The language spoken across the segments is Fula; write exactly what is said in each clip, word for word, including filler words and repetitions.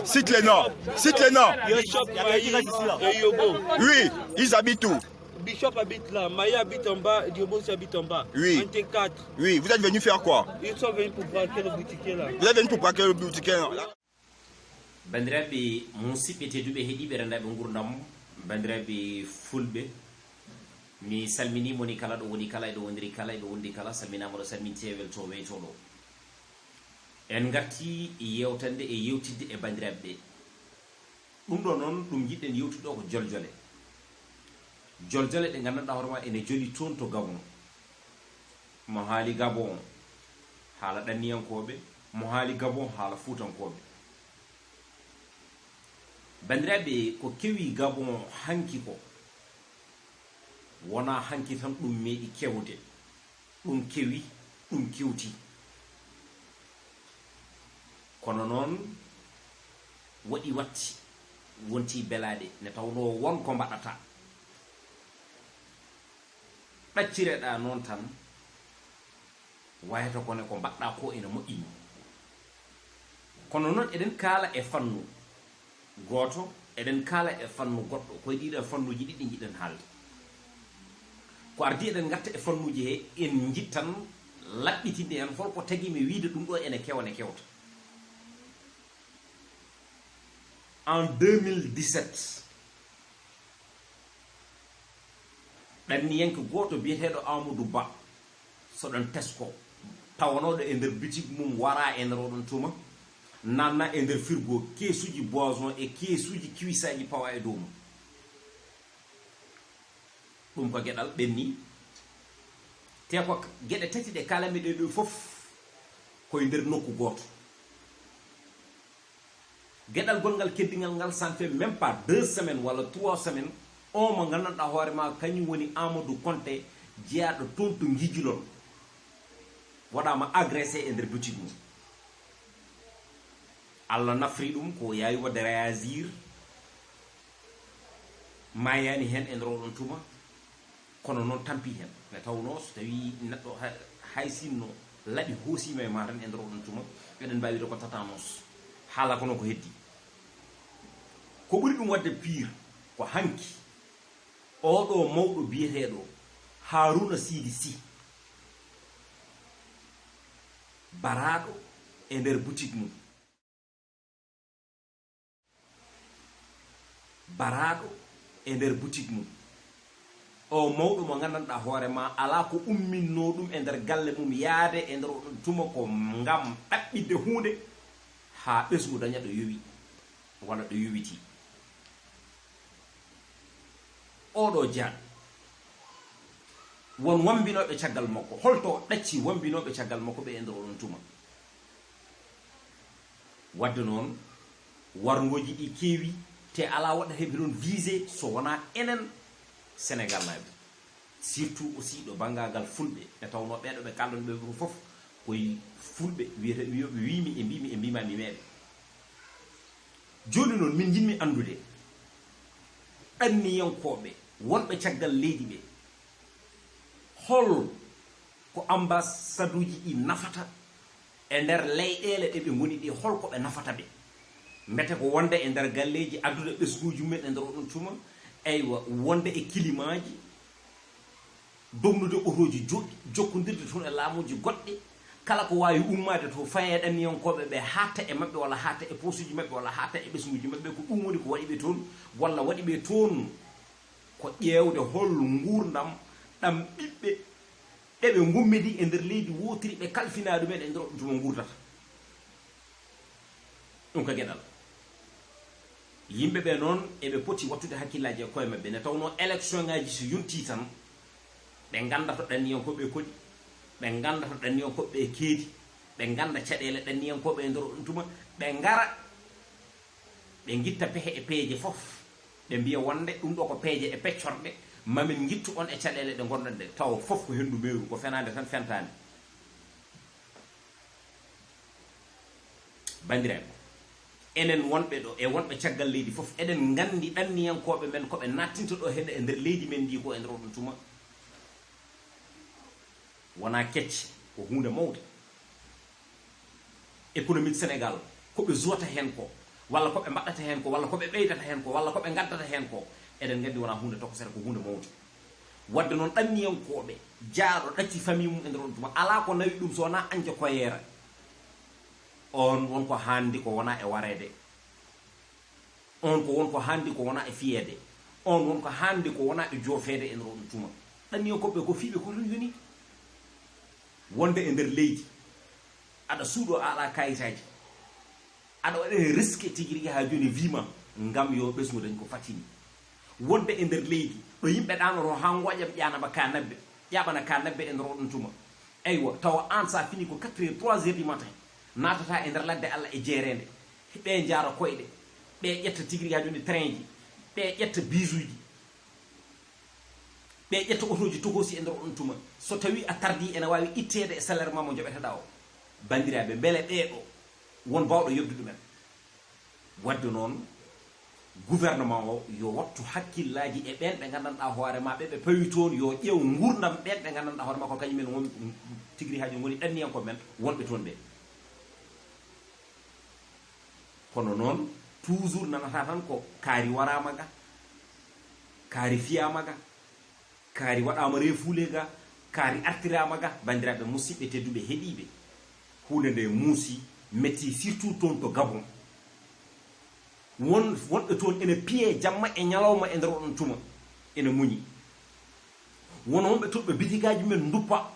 Cite les noms. Cite les noms. Bishop, Maï, et Yobo. Oui, ils habitent où? Bishop habite là, Maï habite en bas, Yobo aussi habite en bas. Oui. On était quatre. Oui, vous êtes venus faire quoi? Ils sont venus pour braquer le boutiquier là. Vous êtes venus pour braquer le boutiquier, non? Bandiraɓe musidɓe tedduɓe heɗiɓe rendaɓe gurdam, bandiraɓe fulɓe, mi salmini moni kala ɗo woni kala, eɗo wondiri kala, eɗo wondi kala, salminama ɗo salminte welto weyto ɗo. En garti yewtande e yewtidde e bandiraɓe ɓe. Ɗum ɗo noon ɗum jiɗɗen yewtude ɗo ko joljole. Joljole ɗe gandanɗa hoore ma ene joli toon to Gabon. Mo haali Gabon haala ɗanniyankooɓe, mo haali Gabon haala fuutankooɓe. Banndiraaɓe, ko kewi Gabon hanki ko wonaa hanki tan ɗum meeɗi kewde, ɗum kewi, ɗum kewti. Kono noon waɗi watti wonti belaaɗe nde tawnoo won ko mbaɗataa. Ɗaccireɗaa noon tan wayata ko ne ko mbaɗɗaa ko ene moƴƴi. Kono noon eɗen kaala e fannu gooto, eɗen kaala e fannu goɗɗo, koye ɗiɗon fannuuji ɗiɗi njiɗɗen haalde. Ko ardii eɗen ngarta e fannuuji he en njittan laɓɓitinde en holko tagi mi wiyde ɗum ɗo ene kewa ne kewta. En deux mille dix-sept, ɗanniyanke gooto biyeteeɗo Amadou Ba, soɗon tesko, tawanooɗo e nder boutique mum, wara e nder oɗon tuma, nanna e nder frigo, keesuuji boisson e keesuuji cuissaaji pawa e dow mum. Ɗum ko geɗal ɓenni. Te ko geɗe tati ɗe kalami ɗe ɗo fof koye nder nokku gooto. Geɗal gonngal keddigal ngal, ça ne fait même pas deux semaines walla trois semaines, o mo nganndanɗaa hoore ma kañum woni Amadou Konté, jeyaaɗo toon to Ngijilon, waɗaama agressé e nder boutique mum. Allah nafri ɗum ko yaawi waɗde réagir, maayaani heen e nder oɗon tuma, kono noon tampi heen. Nde tawnoo so tawii neɗɗo hay sinno laɓi hoosiima e maa tan e nder oɗon tuma, eɗen mbaawi wiide ko tatanos. Haala kono ko heddi. Ko ɓuri ɗum waɗde pire ko hanki oɗo mawɗo biyeteeɗo Haruna Sidi Sy, baraaɗo e nder boutique mum. Baraaɗo e nder boutique mum. O mawɗo mo nganndanɗaa hoore ma alaa ko umminnoo ɗum e nder galle mum yaade e nder oɗon tuma ko ngam ɗaɓɓitde huunde haa ɓesngu daña ɗo yowi walla ɗo yowitii. Oɗo jaan won wambinooɓe caggal makko, holto o ɗacci wambinooɓe caggal makko ɓe e nder oɗon tuma? Wadde noon, warngooji ɗi keewi, te alaa waɗateeɓe ɗoon visé so wonaa enen Senegalnaaɓe, surtout aussi ɗo banngagal fulɓe, nde tawnoo ɓeeɗo ɓe kaalɗon ɓe fof koye fulɓe wiyete, wiyooɓe wiimi e mbiimi e mbiimaami meeɓe. Jooni noon min njiɗmi anndude ɗanniyankooɓe wonɓe caggal leydi ɓe, hol ko ambasaduuji ɗi nafata e nder leyɗeele ɗe ɓe ngoni ɗe, holko ɓe nafata ɓe? Mbete ko wonde e nder galleeji, addude ɓesnguuji mumen e nder oɗon tuma, eywa, wonde e kilimaaji, dognude otooji joɗɗi, jokkondirde toon e laamuuji goɗɗi, kala ko waawi ummaade to, faye e ɗanniyankooɓe ɓe, haaɗta e maɓɓe walla haaɗta e posuuji maɓɓe walla haaɗta e ɓesnguuji maɓɓe, ko ɗum woni ko waɗi ɓe toon, walla waɗi ɓe toon ko ƴeewde hol nguurndam ɗam ɓiɓɓe ɗe ɓe ngummidi e nder leydi wootiri, ɓe kalfinaa ɗumen e nder oɗon tuma nguurdata. Ɗum ko geɗal. Yimɓe ɓe noon eɓe poti wattude hakkillaaji e koye maɓɓe, nde tawnoo élection ngaaji so yontii tan, ɓe ngannda to ɗanniyankooɓe koɗi, ɓe ngannda to ɗanniyankooɓe keedi, ɓe ngannda caɗeele ɗanniyankooɓe e nder oɗon tuma, ɓe ngara, ɓe ngitta pehe e peeje fof, ɓe mbiya wonde ɗum ɗo ko peeje e peccorɗe, mamin ngittu on e caɗeele ɗe ngonɗon ɗe, tawa fof ko henndu meeru, ko fenaande tan fentaani. Banndiraaɓe, enen wonɓe ɗo e wonɓe caggal leydi fof, eɗen nganndi ɗanniyankooɓe men ko ɓe nattinta ɗo heen e nder leydi men ndi ko e nder oɗon tuma. Wonaa kecce, ko huunde mawde. Économique Sénégal, ko ɓe zuwata heen ko, walla ko ɓe mbaɗata heen ko, walla ko ɓe ɓeydata heen ko, walla ko ɓe ngaddata heen ko, eɗen nganndi wonaa huunde tokosere, ko huunde mawnde. Waɗde noon, ɗanniyankooɓe, jaaɗo ɗacci famille mum e nder oɗon tuma, alaa ko nawi ɗum so wonaa añde koyeera. On won ko haandi ko wonaa e wareede. On ko won ko haandi ko wonaa e fiyeede. On won ko haandi ko wonaa e joofeede e nder oɗon tuma. Ɗanniyankooɓe ko fii ɓe ko toon yoni. Wonde e nder leydi, aɗa suuɗoo, a alaa kayitaaji, aɗa waɗa risque tigi rigi haa jooni, wii ma ngam yo ɓesngu dañ ko fatini. Wonde e nder leydi ɗo yimɓe ɗaanotoo haa ngoƴam ƴaanaba ka nabbe, ƴaɓana ka nabbe e nder oɗon tuma. Eywa, tawa aan, so a fini ko quatre heures, trois heures du matin, naatata e nder ladde Allah e jeereende. Ɓe njaara koyɗe, ɓe ƴetta tigi rigi haa jooni train ji, ɓe ƴetta bisuuji, ɓe ƴetta otooji tokoosi e nder oɗon tuma. So tawii a tardii, ene waawi itteede e salaire ma mo njoɓeteɗaa o. Banndiraaɓe, mbele ɓee ɗo won baawɗo yeddude men? Waɗde noon, gouvernement o yo wattu hakkillaaji e ɓeen ɓe nganndanɗaa hoore ma, ɓe ɓe pawi toon, yo ƴeew nguurndam ɓeen ɓe nganndanɗaa hoore ma ko kañum en won tigi rigi haa jooni ngoni ɗanniyankooɓe men wonɓe toon ɓe. Kono noon, toujours nanata tan ko kaari waraama ga, kaari fiyaama ga, kaari waɗaama reefuule ga, kaari artiraama ga. Banndiraaɓe musidɓe tedduɓe heɗiiɓe, huunde nde muusi, metti, surtout toon to Gabon. Won, wonɓe toon ene piye jamma e ñalawma e nder oɗon tuma, ene muñi. Won wonɓe toon ɓe bitigaaji men nduppa,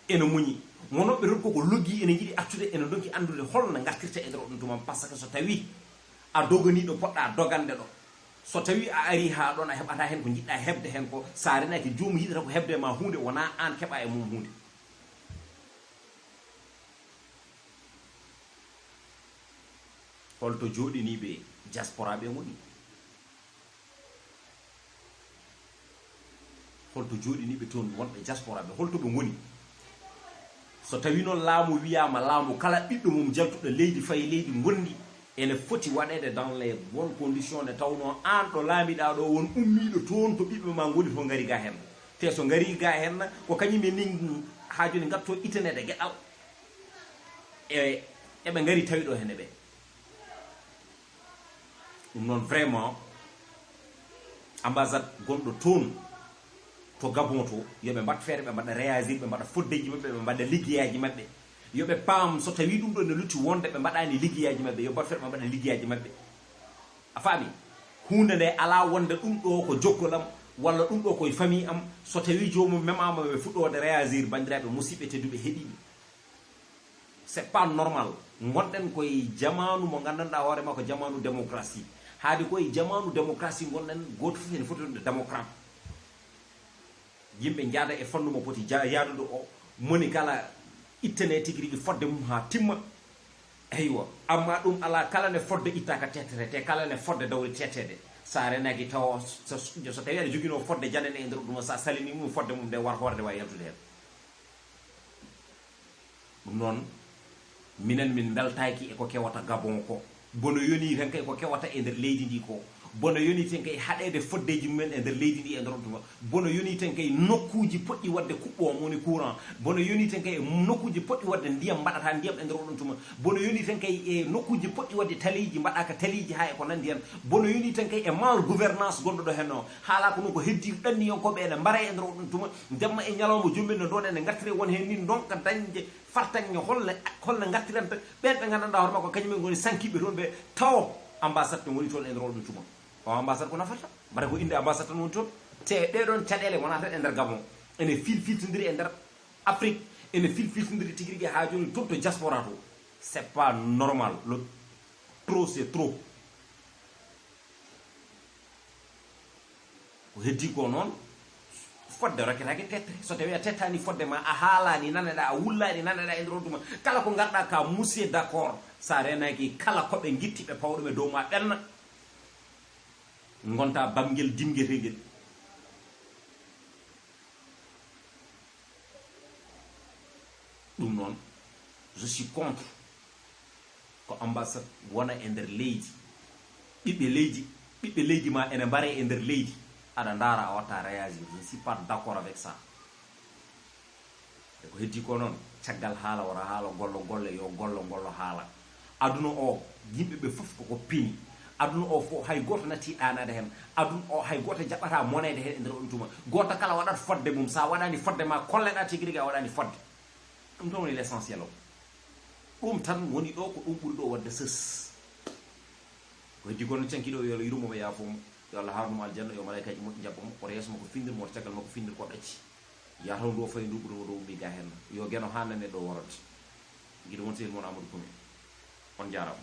ene muñi. Wonɓe toon koko loggi, ene njiɗi accude, ene ndonki anndude holno ngartirta e nder oɗon tuma, par ce que so tawii a doganiiɗo poɗɗa dogande ɗo, so tawii a arii haa ɗoon, a heɓataa heen ko njiɗɗaa heɓde heen ko, so a renaaki joomum yiɗata ko heɓde ma huunde, wonaa aan keɓa e mum huunde. Holto jooɗiniiɓe diaspora ɓe ngoni? Holto jooɗiniiɓe toon wonɓe diaspora ɓe, holto ɓe ngoni? So tawii noon laamu wiyaama, laamu kala ɓiɗɗo mum jaltuɗo leydi fayi leydi ngonndi, ene foti waɗeede dans les bonnes conditions, nde tawnoo aan ɗo laamiɗaa ɗo, won ummiiɗo toon to ɓiɓɓe ma ngoni to, ngari ga heen. Te so ngari ga heen, ko kañum en ni haa jooni ngatto itteneede geɗal. E, eɓe ngari tawi ɗo hene ɓe. Ɗum noon, vraiment, ambassade gonɗo toon to Gabon to, yo ɓe mbaɗ feere, ɓe mbaɗa réagir, ɓe mbaɗa foddeeji maɓɓe, ɓe mbaɗa liggeyaaji maɓɓe. Yo ɓe paam, so tawii ɗum ɗo ne lutti wonde ɓe mbaɗaani liggeyaaji maɓɓe, yo mbaɗ feere ɓe mbaɗa liggeyaaji maɓɓe. A faami? Huunde nde alaa wonde ɗum ɗo ko jokkol am, walla ɗum ɗo ko e famille am. So tawii joomum memaama, ɓe fuɗɗoode réagir, banndiraaɓe musidɓe tedduɓe heɗiiɓe. C'est pas normal. Ngonɗen koye jamaanu mo nganndanɗaa hoore ma ko jamaanu démocratie. Haade koye jamaanu démocratie ngonɗen, gooto fof ene foti wonde démocrate. Yimɓe njaada e fannu mo poti ja-, yaadude o, moni kala ittane tigi rigi fodde mum haa timma. Eywa, amma ɗum alaa, kala ne fodde ittaaka tettete, kala ne fodde dawri tettede. So a renaaki tawa so, so, so tawii aɗa joginoo fodde janane e nder ɗum, so a salini mum, fodde mum nde war hoore nde waawi yaltude heen. Ɗum noon, minen min mbeltaaki e ko kewata Gabon ko. Bono yonii tan kay ko kewata e nder leydi ndi ko. Bono yonii tan kay haɗeede foddeeji mumen e nder leydi ndi e nder tuma. Bono yonii tan kay nokkuuji poɗɗi waɗde kuɓɓo mo woni courant. Bono yonii tan kay e nokkuuji poɗɗi waɗde ndiyam mbaɗata ndiyam e nder oɗon tuma. Bono yonii tan kay e nokkuuji poɗɗi waɗde taliiji mbaɗaaka taliiji haa e ko nanndi heen. Bono yonii tan kay e mal gouvernance gonɗo ɗo heen o. Haalaaka noon ko heddii ɗanniyankooɓe ene mbara e nder oɗon tuma. Jamma e ñalawma joomum en no ɗoon ene ngartire won heen ni ndonka dañde fartaŋŋe holno, holno ngartiranta ɓeen ɓe nganndanɗaa hoore makko kañum en ngoni sankiiɓe toon ɓe tawo ambassade no woni toon e nder oɗon tuma. O ambassade ko nafata? Mbata ko innde ambassade tan woni toon? Te ɗee ɗoon caɗeele wonaa tan e nder Gabon. Ene fil-, filtindiri e nder Afrique, ene fil-, filtindiri tigi rigi haa jooni toon to diaspora to. C'est pas normal. Le trop, c'est trop. Ko heddii ko noon, fodde rokketaake tette. So tawii a tettaani fodde ma, a haalaani naneɗaa, a wullaani naneɗaa e nder oɗon tuma. Kala ko ngarɗaa ka monsieur d'accord, so a renaaki kala ko ɓe ngitti ɓe pawa ɗum e dow ma ɓenna. Ngonta bamngel dimngeteengel. Ɗum noon, je suis contre. Ko ambassade wona e nder leydi. Ɓiɓɓe leydi, ɓiɓɓe leydi ma ene mbare e nder leydi. Aɗa ndaara, a watta réagir. Je ne suis pas d'accord avec ça. E ko heddii ko noon, caggal haala wota haala, gollo golle, yo gollo ngollo haala. Aduna o, yimɓe ɓe fof koko pini. Aduna o fof, hay gooto natti ɗaanaade heen. Aduna o, hay gooto jaɓataa moneede heen e nder on tuma. Gooto kala waɗat fodde mum. So a waɗaani fodde ma, kolleɗaa tigi rigi a waɗaani fodde. Ɗum tan woni l'essentiel o. Ɗum tan woni ɗo, ko ɗum ɓuri ɗo waɗde sës. Ko heddi ko no canki ɗo, yo Allah yurmo mo, yaafo mo. Yo Allah haarnu mo aljanna, yo malaykaaji moƴƴi njaɓɓo mo. Koto yeeso makko findir mo, koto caggal makko findir ko ɗacci. Yaa taw ndu o fayi ndu ɓuri mo ɗo ummi ga heen. Yo Geno haa nane ɗo worata. Giɗo mon sehil mon Amadou Kumi. On njaaraama.